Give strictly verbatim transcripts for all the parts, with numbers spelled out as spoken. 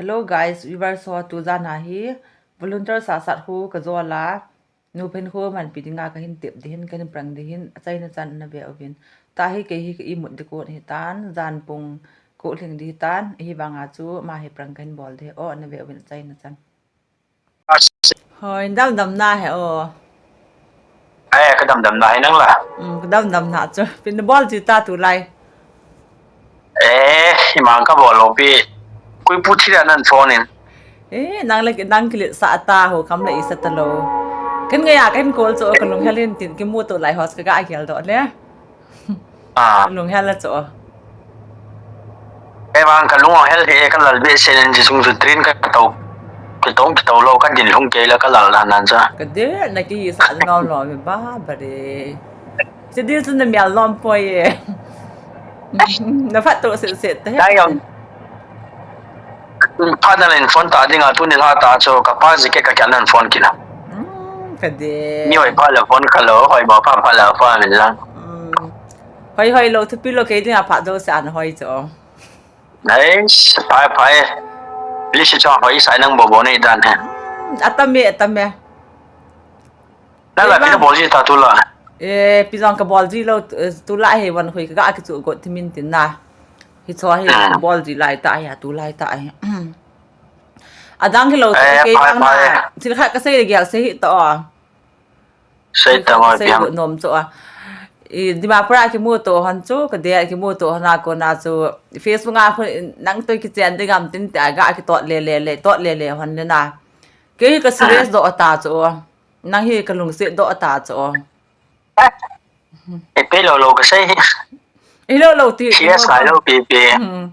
Hello guys, viewers ho, tu jan a hi volunteer sasat khu ka jol a, nu phen khu manpi dinga ka hin tep ding hin, ka hin prank ding hin, achaina chan na ve uvin. Tahi kei hi ka imut ding kon hitan, jan pung ko lhing ding hitan, hivanga chu ama hi prank ka hin bol ding, o na ve uvin achaina chan. Hoi, dam dam na he o. Eh, ka dam dam na he nang la. Hmm, ka dam dam na chu. Ipi na bol ji ta tulai? Eh, ima ka bol lou pi. Koi pu thi ra nan phone in. Eh, nang le nang kilet sa ta ho kam le i sa ta lou. Kan ngai a kan call chu ka lunghel in tin kimu to lai hos ka ga gel doh le. Ah. Lunghel a chu. Kei vang ka lunghel hi ka lal behseh in ji sung chu train ka to. Ki to, ki to lou ka din lhung kei la ka lal nan nan cha. Ka de na ki sa no lo mi ba ba de. Chi dil chu na mial lom poi e. Na phat to se se te. Dai yong. Phat na len phone ta ding a tu ni la ta chu ka pa ji ke ka kya nan phone kina. Hmm, ka de. Ni hoi pa la phone ka lou, hoi ba pa pa la phone min lang. Hmm. Hoi hoi lou thupi lou kei ding a phat do se an hoi chu. Nice, phai phai. Li si chu hoi sai nang bo bo nei dan he. Hmm, atam e, atam e. Nang la ipi na bol ji ta tu la. Eh, ipi jong ka bol ji lou, eh, tu la hi van hoi ka ga ki chu got thimin tin na. Hi chu hi ka bol ji lai ta hi, tu lai ta hi. Adang hi lou ta kei bang na. Thil khat ka sei le gel sei hi ta o. Sei ta mo sei piang. Got nom chu a. I Dimapur a kimu to hon chu, ka de a kimu to hon a kona chu. Facebook a khu nang to kichen ding am tin ta ga ki tot le le le, tot le le hon le na. Kei hi ka serious do ta chu. Nang hi ka lungset doh ta chu. Eh, pe lou lou ka sei hi. Hi lou lou ti. Serious ngai lou pi pi. Hmm.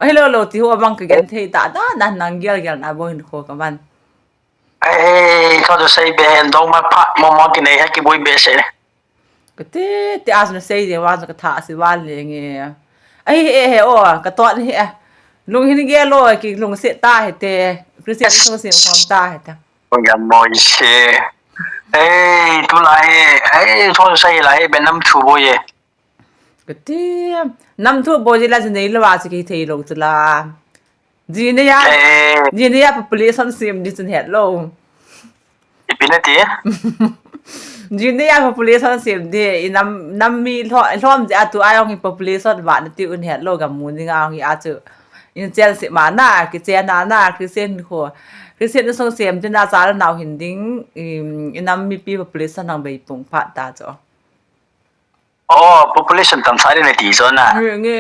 Hi lou lou ti ho bang ka gen thei ta da na nang gel gel na bo hin kho ka man. Eh, ka to sei be hen dong ma pha mo mo ki nei ha ki boi be se. Ka ti, ti a na sei de wa ka tha si wa le nge. Ai he he o, ka to ni he. Lung hin gel lou ki lungset ta he te. Christian lungset khom ta he te. Oi, a moi se. Ei, tu la he, ei, thon sai la he, be nam thu bo ye. Ka ti, nam thu bo ji la ji nei lo a si ki thei lo tu la. Ji nei a, eh. Ji nei a population sim di chun het lo. Ipi na ti? Ji nei a population sim di, i nam, nam mi lo, lom ji a tu a yong i population va na ti un het lo gam mu ni nga ngi a chu. In chel si ma na, ki chel na na, Christian kho. Christian sung sem tin a chal nau hin ding, i, i nam mipi population nang bei pung phat ta chu. Oh, population tam sa ri na ti chu na. Nge, nge.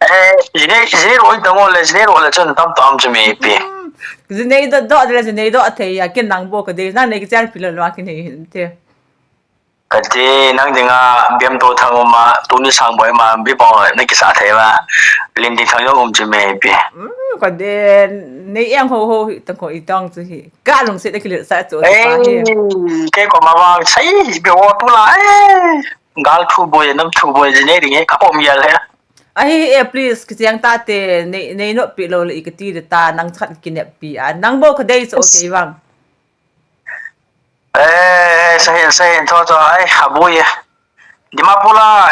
Eh, ji nei, ji nei ro i tang o le, ji nei ro le chun tam tam chu me pi. Hmm. Ji nei do, do le, ji nei do thei a, kin nang bo ka de, nang nei ki chel pi lo lo a kin nei hin te. Ka ti nang dinga bem to thang um a, tuni sang boi ma, bi bong na kisa thei ma, lin ding thang yong um chi me pi. Hmm, ka de, nei eng ho ho hi, tang ko i tong chu hi. Ka lungset na kilet sa chu, ei, pa hi. Ke ko ma vang, sai, be wo tu la, eh. Gal thu boi, nam thu boi, ji nei ding, eh, ka pom yal he. Ahi, eh, please, ki chiang ta te, nei, nei no pi lo le i ka ti de ta, nang chat ki nep pi a, nang bo ka dei chu, okay vang. Eh, sahin, sahin, tho, tho, ai, a boi e. Dimapur la,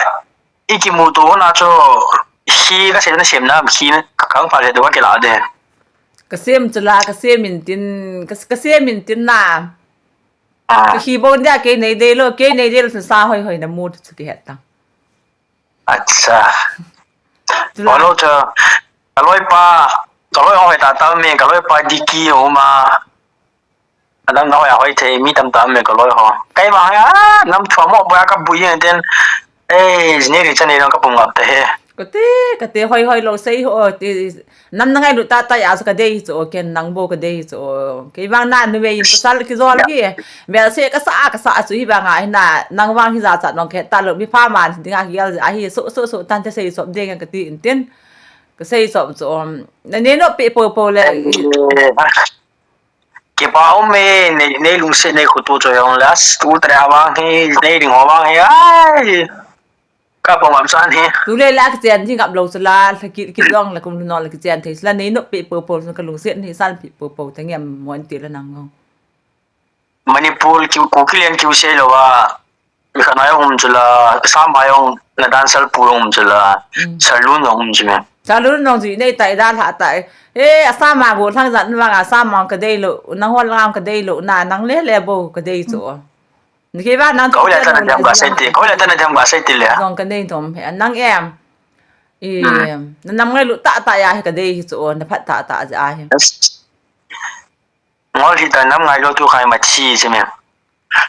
i kimu to na chu, hi ka sem na sem na, hi ka kang pha le do ka la de. Ka sem chu la, ka sem in tin, ka, ka sem in tin na. Ah. Ka hi bo dia kei nei de lo, kei nei de lo sa hoi hoi na mu chu ki het ta. Acha. Tula. Olo cha. Ka loi pa, ka loi hoi ta ta me, ka loi pa Diki o ma. Adam na hoi hoi thei, mi tam tam me ka loi ho. Kai ma ha, nam thua mo ba ka bui hen ten. Eh, ji nei ri cha nei ka pum ngap te he. Ka te, ka te hoi hoi lo sei ho, te, nam na ngailut ta ta ya, ka dei chu, ken nang bo ka dei chu. Kei vang na nu ve in pasal ki jol ki. Vel se ka sa, ka sa chu hi vang a hi na, nang vang hi ja cha nong ke ta lo mi pha man ding a hi gel a hi so, so, so, tan te sei sop ding ka ti in tin. Ka sei sop chu. Na nei no pe po po le. Kipa um e, nei, nei lungset nei khutu chu yong le, as, tu tre a vang hi, nei ding ho vang hi, ai. Ka pom am san hi. Tu le la kichen ding ap lo chu la, la ki, ki dong la kum no la kichen thei chu la, nei no pe po po chu ka lungset nei san pe po po te ngem mo an ti la nang ngong. Manipur ki, Kuki len ki u se lo wa, mi khat na yong um chu la, Sam ba yong na dan sal pu yong um chu la, mm, saloon yong um chu me. Chalun nong ji nei tai da lha tai. Eh, asama go thang jan vang asama ka dei lou, nang hol ngam ka dei lou, na nang le le bo ka dei chu. Ni ke ba nang Ka hoi le chu tana na diam ga jong sai ti, ka hoi le tana diam ga sai ti le. Jong ka nei dom he, nang em. I, Hmm. na nam ngai lu ta ta ya he ka dei hi chu, na phat ta ta ja he. Yes. Ngol hi ta nam ngai lo tu khai ma chi chi me.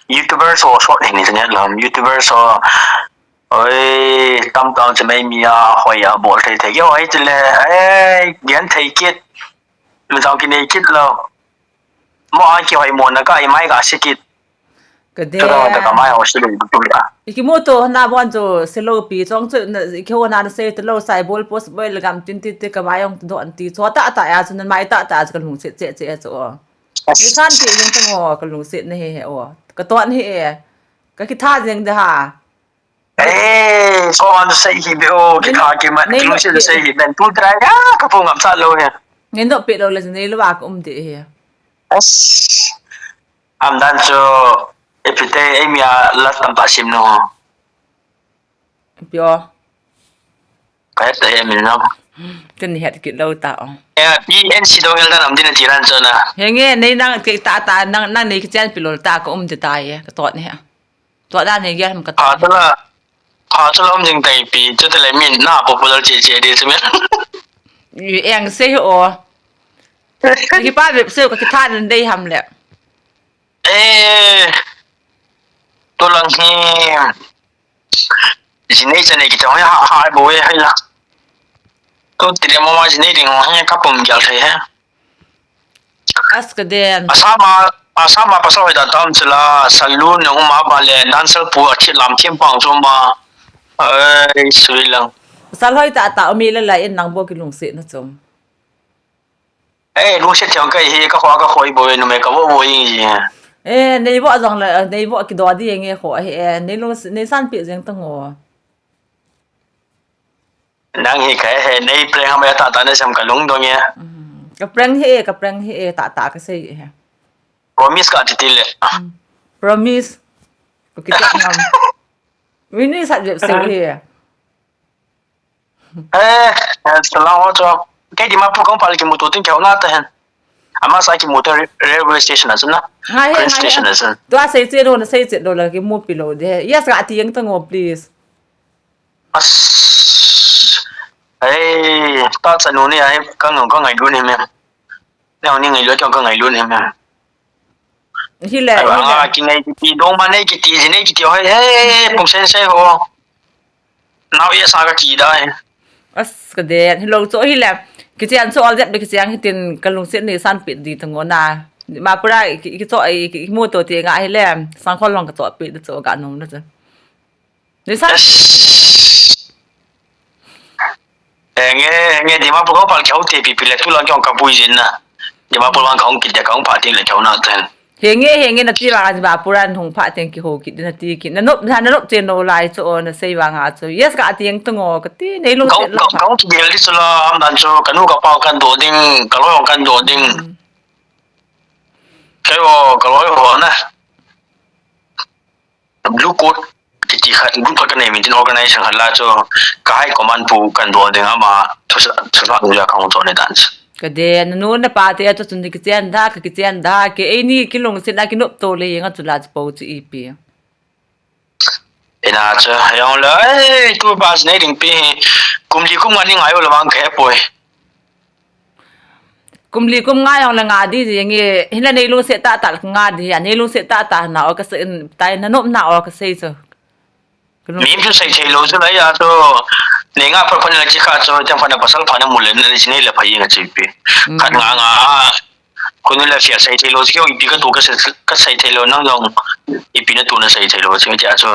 YouTuber so so ni ni ne lam. YouTuber so. Oi, tam tam chi mai mi a hoi a bol thei thei. Yo, ai chi le, ai, gen thei kit. Mi jong ki nei kit lo. Mo a ki hoi mo na ka i mai ga si kit. Ka de. Tu da ta ka mai ho si lo tu la. I ki mo to na bon chu si lo pi chong chu na ki ho na na se to lo sai bol post bol gam tin ti ti ka mai ong to don ti. Cho ta ta ya chu na mai ta ta chu ka lung che che che chu. Ni san ti jong ta ngo ka lung se na he he o. Ka ton he e. Ka ki tha jeng da ha. Eh, so an sei hi be o, ki Nei, tha ki ma, nei, ki lung se nei, sei hi ben tu try ya, ka pu ngam sa lo he. Nei no pe lo le nei lo ba ka um de he. As. Am dan chu, e pi te, e mi a last tam ta sim no. Pio. Ka het ta he min no. Ken het kit lo ta o. Eh, P N C dong el dan am din a ti ran chu na. He nge, nei nang ke ta ta, nang, nang nei ki chen pi lo ta ka um de ta ye, ka tot ne he. Tua dan he gel ham ka Pha ta. Tala, pha tala um jing tai pi, chu tala min na popular che che di chu me. Eng sei o. Ki pa bep sei ka ki than dei ham le. Eh, tu lang hi. Jinei chane ki tong ha ha bo e hai la. Tu tire mo ma jinei ding ho he ka pum gel thei he. As ka den. Asama, asama pasal hoi da tam chila, salon na uma ba le, dancer pu a thi lam thim pang chu ma. Ai, sui lang. Pasal hoi ta ta umi le la in nang bo ki lungset na chom. Eh, lungset thiang kai hi ka kho ka khoi bo nu me ka bo bo ing ji. Eh, nei bo jong le, nei bo ki do di nge kho he, eh, nei lung, nei san pi jeng ta ngo. Nang hi ka he, nei prank ham ya ta ta ne sam ka lung dong ya. Mm. Ka prank he, ka prank he, ta ta ka sei he. Promise ka ti ti le. Mm. Promise. Ko ki ta ngam. Wini sa je sei he. Eh, eh, salam ho cho. Ke di ma pu kong pal ki mu tu tin ke na ta hen. Ama sa ki mu ta re-, railway station a sun na. Ngai he, Train ngai station he. A sun. Tua sei che lo na sei che lo la ki mu pi lo de. Yes, ka ti yang ta ngo, please. As. Ai, ta cha nu ni ai, ka ngam ka ngai lu ni me. Nang ni ngai lu ka ngai lu ni me. Hi le, Ai, hi le. Nga ki ngai ki ti dong ma nei ki ti ji nei ki ti hoi. He, pung sen sei ho. Nau ye sa ka ki dai. As ka de, hi lo cho hi le. Ki chian cho al jet be ki chiang hi tin ka lungset ni san pi di ta ngo na. Ma pura ki, ki cho ai ki mu to ti nga hi le. Sang khol long ka cho pi di cho ga nung na cho. Ni sa. Yes. Eh, nge, nge, Dimapur ko pal kau te pi pi le tu lang kong ka bui jin na. Dimapur wang kong kit de kong pa ting le kau na ten. He nge, he nge na ti wang a Dimapur an hung pa ting ki ho kit na ti kit. Na nop, na nop chen no lai cho, na sei wang a cho. Yes ka ti yang tung o ka ti nei lung Kau, se lo. Kau, kau ki gel di sula am dan cho, kanu ka pau kan do ding, ka loi kan do ding. Mm. Kei o, ka loi ho na. Blue Coat kiti khat, group khat ka nei min tin organization khat la chu ka high command pu kan do ding ama thusa, thusa nu ja ka hung cho ne dan chu. Ka de, na nu na pa te chu chun kichen da, ka kichen da, ke ei ni kilungset na kinop to le nga chu la chu po chu ipi. Ina chu, ayong le, ei, tu pa nei ding pi, kum li kum nga ni ngai o la mang ka he poi. Kum li kum nga jong le nga di ji nge, hinla nei lungset tah tah nga di, nei lungset tah tah na o ka sei, tai na nop na o ka sei chu. Ka lung- Mi chu sei thei lo chu lai a chu, nei nga pha pha ni la chi kha chu, chang pha na pasal pha na mu le na chi nei le pha yi nga chi pi. Mm. Khat nga nga, ku ni la sia sei thei lo chi kyo ipi ka tu ka sei, ka sei thei lo nang jong, ipi na tu na sei thei lo chi nga chi a chu.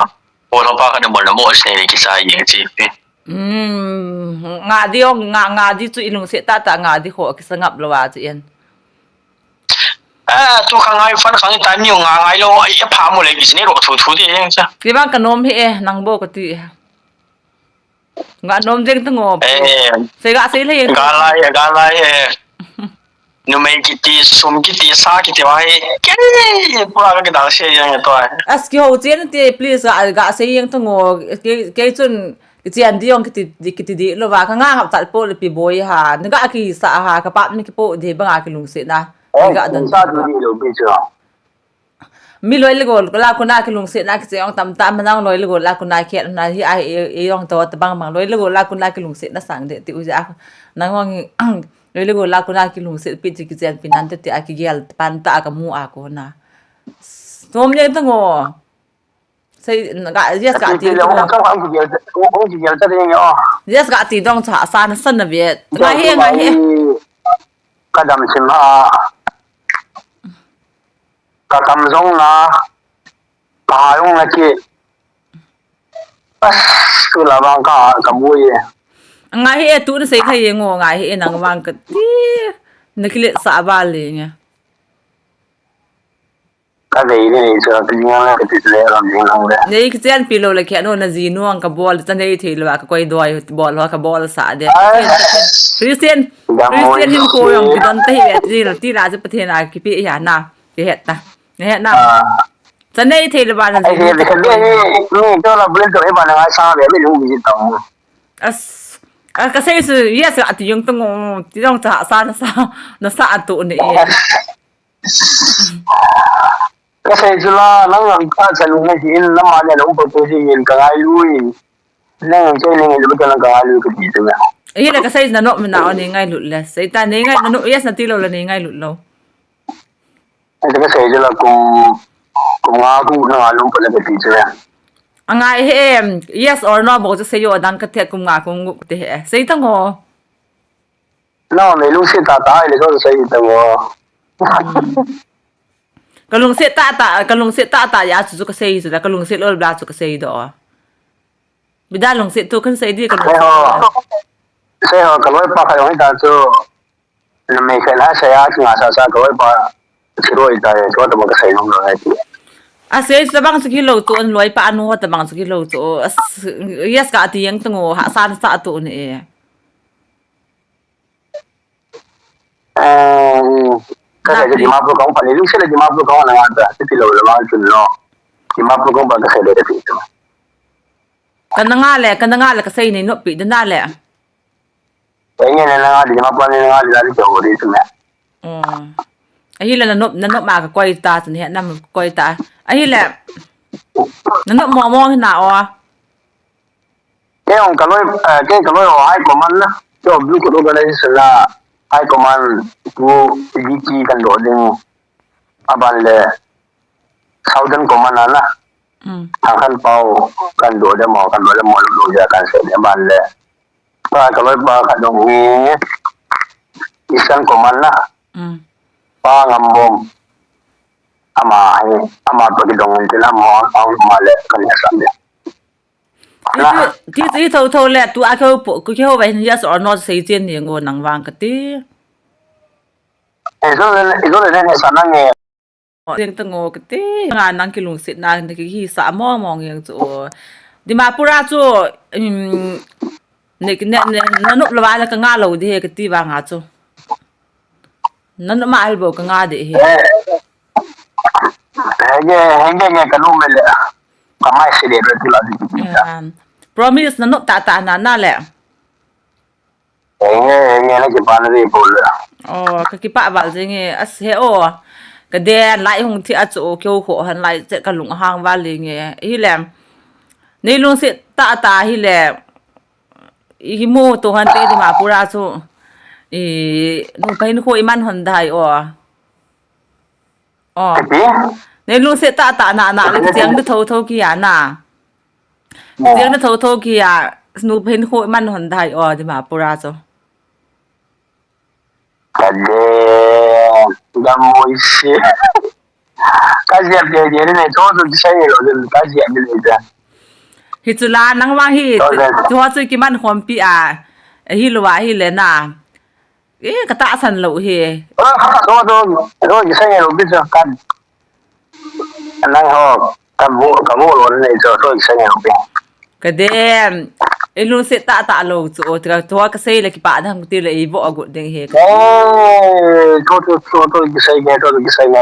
O long pa ka na mo na mo sei nei ki sa yi nga chi pi. Mm, nga di o, nga, nga di chu i lungset tah tah nga di ho, kisa ngap lo a chu en. Ah, tu kha ngai fan khang i tai mi nga ngai lo, ai, pha mo le, i sini ro thu thu di, yang cha. Ti bang ka nom hi e, nang bo ka ti e. Nga nom jeng ta ngo. Eh. Sei ga sei le. Ga lai, ga lai e. Numei kiti, sum kiti, sa kiti, wai. Kei, pura ka kidang sei jeng to ai. As ki ho chen ti, please, ga, ga sei jeng ta ngo. Kei, kei chun, Kichen di jong kiti, kiti di lou va, ka nga hap chat po le pi boi ha, na ga kisa ha, ka pap ni kipo di banga kilungsetna. Ni ga don sa di lou pi chu. Mi loi le gol la kuna kilungsetna kiche jong tamtah, ma nang loi le gol la kuna khe na hi a e, e jong to ta bang bang loi le gol la kuna kilungsetna sang de ti u ja. Nang jong loi le gol la kuna kilungset pi ti kichen pi nan te ti a kigel pan ta ka mu a ko na. Som le ta ngo. Sei, ga, yes, ga ti. Yes, ga ti dong cha, sa na san na ve. Ngai he, ngai he. Ka dam sim ha. Ka kam jong na. Ka jong na ki. Bas, tu la bang ka, ka bu ye. Ngai he, tu na sei kha ye ngo, ngai he, nang bang ka ti. Na ki le sa ba le nge. Ka vei le nei chu, ka jing le ka ti le ram jing lang le. Nei kichen pi lou le khe no na ji nuang ka bol, cha nei thei lou ka koi doi bol ho ka bol sa de. Ai. Christian, Christian hin ko jong kidon ta hi ve ti la, ti la chu Pathen a kipe hi na. Ki het ta. Nei het na. Ah. Cha nei thei lou ba na ji. Ai, nu he, cha he, ni to la bul to he ba na ngai sa ve, mi lu ji tong. As, a ka sei su, yes, a ti jong tong, ti jong cha sa na sa, na sa a tu ni. Ka sei chu la, nang ang ka chan nge hi in, nama ne nang pa tu hi in ka ngai lui. Nang ang kei nang lu ka nang ka ngai lui ka ti chu na. Hi le ka sei na no mi na o nei ngailut le. Sei ta nei ngai na no, yes na ti lou le nei ngailut lou. Ka sei chu la kum, kum nga kum na ngai lu pa le ka ti chu na. A ngai he, yes or no bo chu sei yo dang ka the kum nga kum ngu te he. Sei ta ngo. No, nei lungset tah tah le so sei ta ngo. Ka lungset tah tah, ka lungset tah tah ya chu chu ka sei chu la, ka lungset lou bla chu ka sei do. Bida lungset tu kan sei di ka lungset. Sei ho, ka loi pa ka loi ta chu. Na me khen ha sei a chu nga sa sa ka loi pa. Chu loi ta ye, chu ta ma ka sei nom lo hai ti. A sei chu bang chu ki lou tu an loi pa anu ho ta bang chu ki lou tu. Yes ka ti yang tu ngo ha sa sa tu ni e. Ka sei Dimapur kong pa ni, lungset le Dimapur kong na nga ta, ti lo le ma chun lo. Dimapur kong pa ka sei le ti. Ka na nga le, ka na nga le ka sei nei nop pi de na le. Ei nge na nga Dimapur ni nga le la ti ho ri tu me. Oh. Ahi le na nop, na nop ma ka koi ta, tu ni na koi ta. Ahi le. Na nop mo mo na o. Kei jong ka loi, eh, kei ka loi ho High Command na. Kei jong Blue Coat Organization na High Command tu D G kan doh ding. Aban le Southern Command na na. Mm. Thang Khan Pao kan doh ding mo, kan doh ding mo, lo ja kan sei ding aban le. Pa ka loi pa khat jong hi Eastern Command na. Mm. Pa Ngambom. Ama hi, ama to kidong in tin ama, ama le kan ya sam ding. Ti, ti, ti, tho, tho le, tu a keu po, ku keu vai, yes or no, sei chen ni ngo nang vang ka ti. Ijo le, ijo le ne sa nang e. Jeng ta ngo ka ti. Nga nang kilungset na, na ki hi sa mo mo jeng chu. Dimapur a chu, um, ne, ne, ne, na nop lou va le ka nga lou di he ka ti vang a chu. Na nop ma al bo ka nga de he. Eh. Henge, henge, nge ka nop me le. Ka mai se de re tu la di. Um, promise na nop ta ta na na le. Henge, henge, na kipa na de bo le. Oh, ka kipa val jeng e, as he o. Ka de lai hung thi a chu keu kho han lai che ka lung hang val le nge. Hi le. Nei lungset ta ta hi le. I mu to han te Dimapur a chu. I, nu pa hin kho i man hon dai o. Oh. Kati? Nei lungset ta ta na na le chiang de tho tho ki ya na. Oh. Chiang de tho tho ki ya, nu pa hin kho i man hon dai o Dimapur a chu. Ka de, ka mo isi. Ka jep de de ne, to to kisai lo de, ka jep de de. Hi chu la, nang vang hi, to chu kiman khom pi a, hi lo a hi le na. Eh, ka tahsan lou hi. To to, to kisai lo bi sa kan. Nang ho, ka bu, ka bu lo ne, to to kisai lo bi. Ka de, i lungset ta ta lou chu, to ka sei le kipa dang ti le i bo agut ding hi. Eh, to to, to to kisai ne, to to kisai ne.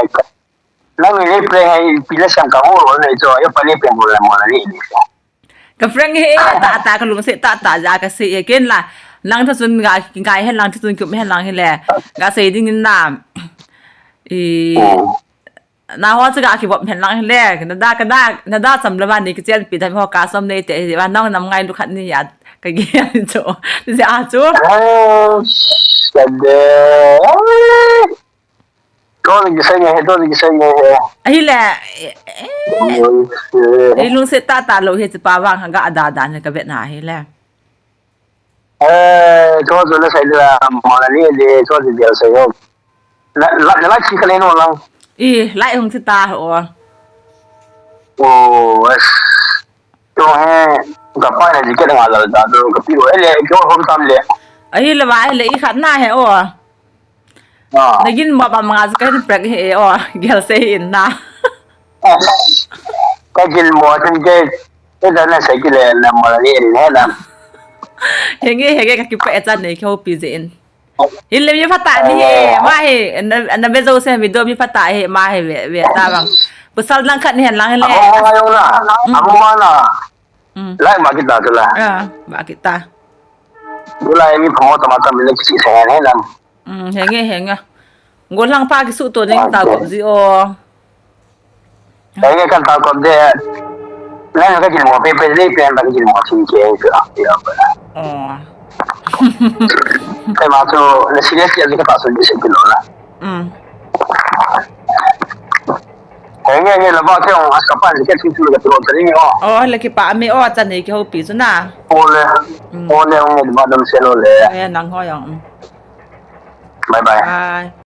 Nang ni play hai pila sang ka ho nei cho, yo pani pe mo la mo ni. Ka prank hi, tah tah ka lungset tah tah ja ka sei e ken la. Lang tha chun ga, ga hen lang tha chun kup hen lang hi le. Ga sei ding in na. I, na ho chu ga kivop hen lang hi le. Na da, ka da, na da cham le ba ni kichen pi dam ho ka som nei te hi ba nang nam ngai lu khat ni ya. Ka gi chu. Ni ja chu. Ka de. Ko ni kisai nge he, ko ni kisai nge he. Ahile, eh, eh, eh, lungset tah tah lou he chu pa vang ha ga da da ne ka vet na hile. Eh, ko chu na sai la, mo la ni de, ko chu de sai ho. La, la, la chi ka le no lang. I, lai hung chi ta ho. Oh, es. Ko he, ka pa na ji ke nga la da do, ka pi ho, ele, ko hom tam le. Ahile ba, ahile i khat na he o. Ah. Na gin mo ba manga ka hin prank he o, gel sei in na. Ka gin mo tin ke, ke da na sei ki le na mo ni in he na. Henge, henge ka kipa e chan nei kho pi je in. Hile mi phatah ni he, ma he, na, na ve jo se mi do mi phatah he, ma he ve, ve ta bang. Pasal lang khat ni hen lang hile. Amo ma yong na, amo ma na. Mm. Lai ba kita tu la. Ah, ba kita. Bulai mi pamo tama tama le kichi sa he na. Mm, henge, henge. Gollhang pa kisuh to ding ta kop ji o. Henge kan ta kop de. Lai ka kin mo pe pe le pe ba kin mo sin ke ke a. Oh. Te ma tu le serious ya ka ta so de se kilo na. Mm. Henge, henge, la ba ke ong, asa pa, ke chu chu le ka tu ta ni o. Oh, le kipa mi o, chan nei ki ho pi chu na. O le. Mm. O le, ong le ba dam se lo le. Eh, nang ho yong. Mm. Bye bye. Bye.